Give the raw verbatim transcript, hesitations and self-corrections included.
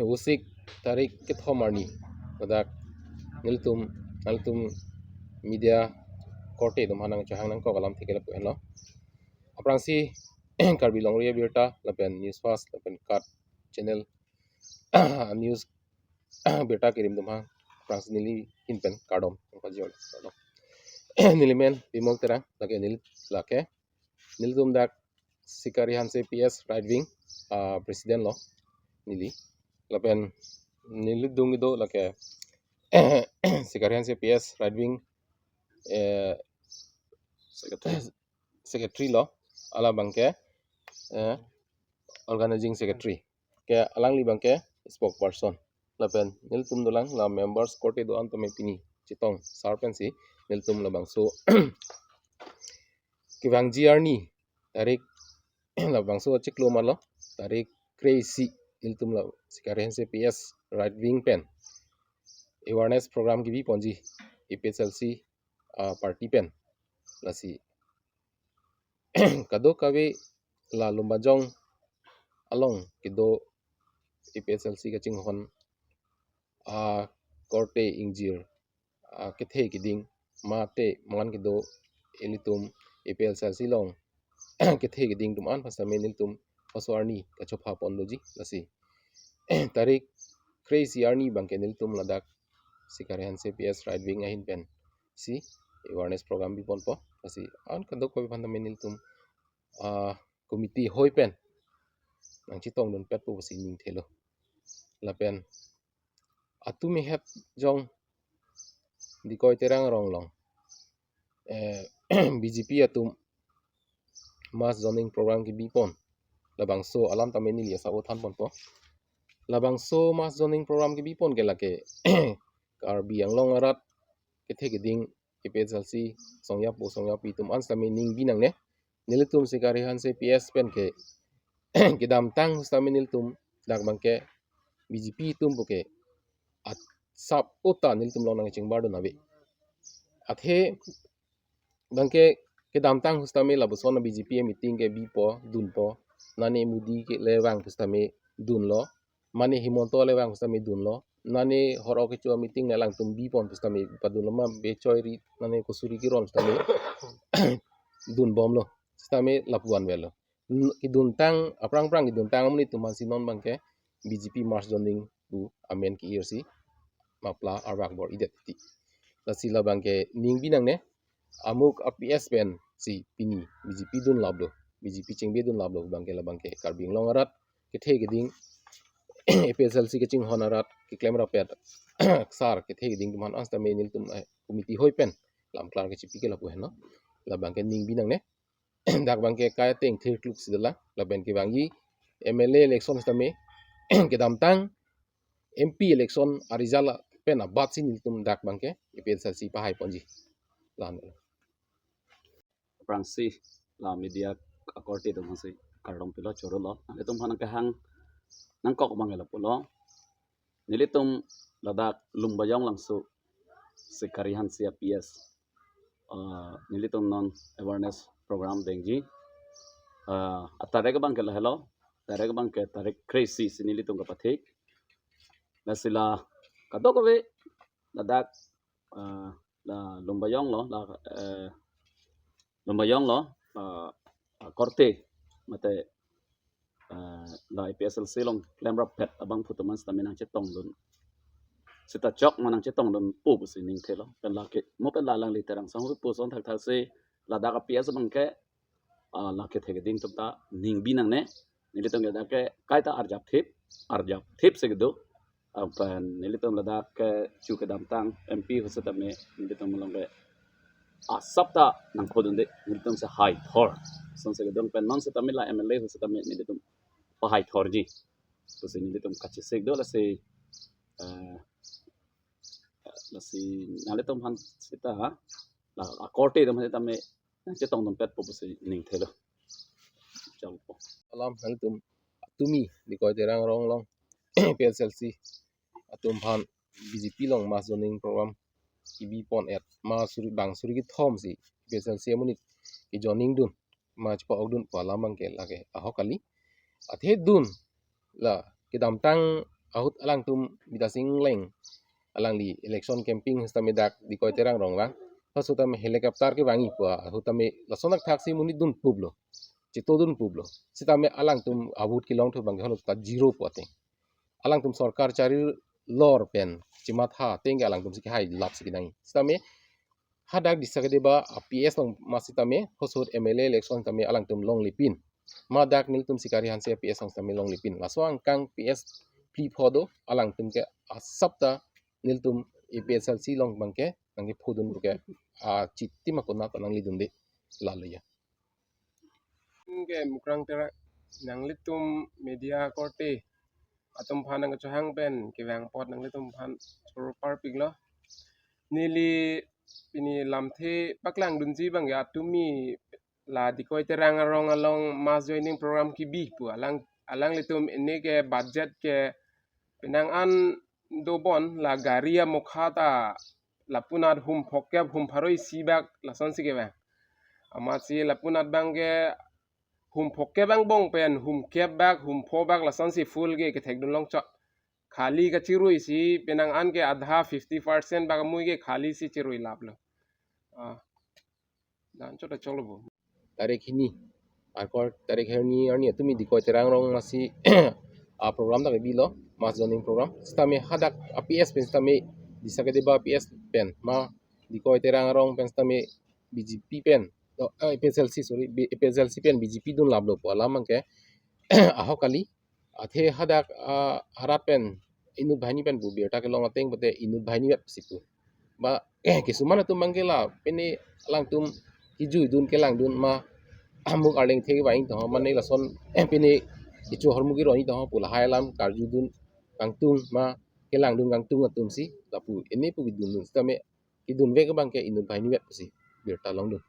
Pusik tarik kethom arni, ladak nelitum, nelitum media korte atum aphan nangchehang nangkok alam thekela pu henlo. Aphrangsi Karbi Longri Abirta lapen News Fast lapen KAT channel news birta kerim atum aphan aphrangsi neli ahin pen kardom nangpajir, kardom. Neli men Bimol Terang, lake neli, lake nelitum dak Sikari Hanse P S Right Wing, ah, President lo neli. Lapen neli adung kedo lake Sikari Hanse P S Right Wing, eh, Secretary. Secretary lo, hala abangke, eh, Organizing Secretary. Ke alangli abangke spokesperson. Lapen nelitum dolang la members korte do-an tame pini chetong sar pensi nelitum labangso kevangji arni tarik labangso chiklo malo, tarik kre-isi, nelitum la Sikari Hanse P S Right Wing pen awareness program kebi ponji, A P H L C, ah, party pen. Lasi kadokave la Lumbajong along kedo A P H L C kachinghon, ah, korte ingjir, ah, kethe keding mate mangan kedo ilitum A P H L C along kethe keding atum an aphan sitame nelitum laso arni kachopha ponloji. Lasi tarik kre-isi arni abangke nelitum ladak Sikari Hanse P S Right Wing ahin pensi awareness program bi ponpo. Lasi an kadokave aphan tame nelitum, ah, committee hoi pen nangchetongdun petpo pusi ningthelo. Lapen atum ihet jong Dikoi Terang arong along, eh, B J P atum mass joining program kebi pon, labangso alam tame neli asap o than ponpo. Labangso mass joining program kebi pon ke lake Karbi Anglong arat kethe keding A P H L C songjapo songjapi atum an sitame ning bi nangne. Nelitum Sikari Hanse P S pen ke kedamtang sitame nelitum dak abangke B J P atum puke asap o ta nelitum along nangchingbardun ave. Athe abangke kedamtang sitame lapuson a B J P a meeting ke bipo, dunpo. Nane Modi kele vang sitame dunlo, mane Himanta le vang sitame dunlo, nane hor ok kecho meeting alangtum bi pon sitame padunlo, ma bechoi ri nane kosuri kiron sitame dunbomlo, sitame lapu-an avelo. N-, keduntang, aphrang aphrang keduntang amonit atum aphansi non abangke B J P mass joining pu amen ke-irsi mapla arvak bor-idet ti. Lasi labangke ning bi nangne, amuk a P S pensi pini B J P dunlaplo, B J P chingbedunlaplo abangke, labangke Karbi Anglong arat kethe keding A P H L C kachinghon arat keklem rapet sar kethe keding atum aphan an sitame nelitum, eh, committee hoi pen lam klar kechipi ke lapu henlo. Labangke ning bi nangne. Dak abangke kai ateng thirkluk si dolang, lapen kevangji M L A election sitame kedamtang M P election a-result pen abatsi nelitum dak abangke A P H L C pahai ponji. Lan. Aphrangsi la media akorte atum aphansi kardom pilo, chorolo. Nanglitum aphan nangkehang nangkok abang lapulo. Nelitum ladak Lumbajong Langso Sikari Hanse a P S, ah, nelitum non awareness program dengji. Ah, atarik abangke lahelo, tarik abangke tarik kre-isi si nelitum kapathik. Lasi la kadokave ladak, ah, la Lumbajong lo, la, eh, Lumbajong lo, ah, ah, korte mate, eh, la A P H L C along klemrappet abangphu atum an sitame nangchetongdun, seta chok ma nangchetongdunpo pusi ningthelo. Pen lake mo pen la alangli Terang Sangho puson thakthak si ladak a P S abangke, ah, lake thekding atum ta ning bi nangne. Nelitum ke dak ke kaita arjapthip, arjapthip si kedo. Lapen nelitum ladak kecho kedamtang M P ahut sitame nelitum along ke asap ta nangkhodunde, nelitum si haithor. Lason si kedo pen non sitame la M L A ahut sitame nelitum pahaithorji pusi nelitum kachesik do. Lasi, eh, lasi nanglitum aphan seta la akorte atum aphan sitame nangchetongdunpetpo pusi ningthelo. Chalo po. Alam nanglitum atumi Dikoi Terang arong along A P H L C atum aphan B J P along mass joining program kebi pon et, ma suri bang suri kethom si A P H L C amonit ke joining dun, ma chepa-okdun pu alam abangke lake ahok kali. Athe dun la kedamtang ahut alangtum Bidya Sing Engleng alangli election campaign sitame dak Dikoi Terang arong vang. Ahut sitame helicopter kevangji pu ahut tame lason athak si monit dunpuplo. Cheto dunpuplo. Sitame alangtum a-vote kelongthu abangke holo ta zero pu ateng. Alangtum sorkar charilor pen chematha ateng ke alangtum si kehai lap si kenangji. Sitame hadak Disa Kedeba a-P S along ma sitame ahut M L A election tame alangtum longlepin. Ma dak nelitum Sikari Hanse a-P S along sitame longlepin. Laso angkang P S phli pho do alangtum ke asap ta nelitum A P H L C along abangke nangkephodun ke, ah, chitim akonat nanglidunde lalo ya. Ke Mukrang Terang, nanglitum media korte atum aphan nangkachehang pen kevang apot nanglitum aphan choro parpiklo. Neli pini lamthe paklangdunji abangke atumi la Dikoi Terang arong along mass joining program kebi pu alang, alanglitum ini ke budget ke penang an dobon la gari amokha ta lapunat hum phokep hum pharo isi bak lasonsi kevang. Amatsi lapunat abangke hum phokep angbong pen hum kep bak hum pho bak lasonsi full ke kethekdun longchot. Khali kachirui si penang an ke adha fifty percent bak amui ke khali si chirui laplo. Ah, dan chot choklo bo. Tarik hini, Arkor tarik hini arni atumi Dikoi Terang arong masi a-program ta kebilo, mass joining program. Sitame hadak a-P S pen sitame Disa Kedeba a-P S pen ma Dikoi Terang arong pen sitame B J P pen, oh, eh, A P H L C, sorry, B-, A P H L C pen B J P dunlaplo pu alam abangke ahok kali. Athe hadak, ah, harat pen inut banghini pen pu birta kelong ateng pute inut banghini vet si pu. Ba, eh, kisuman atum abangke la pine alangtum kejuidun kelangdun ma amuk arleng thek vang tong mane lason, eh, pine kecho ahormu keronji tong pu lahai alam karjudun kangtung ma kelangdun kangtung atum si lapu ini pu kedundun sitame kedunvek abangke inut banghini vet si birta longdun.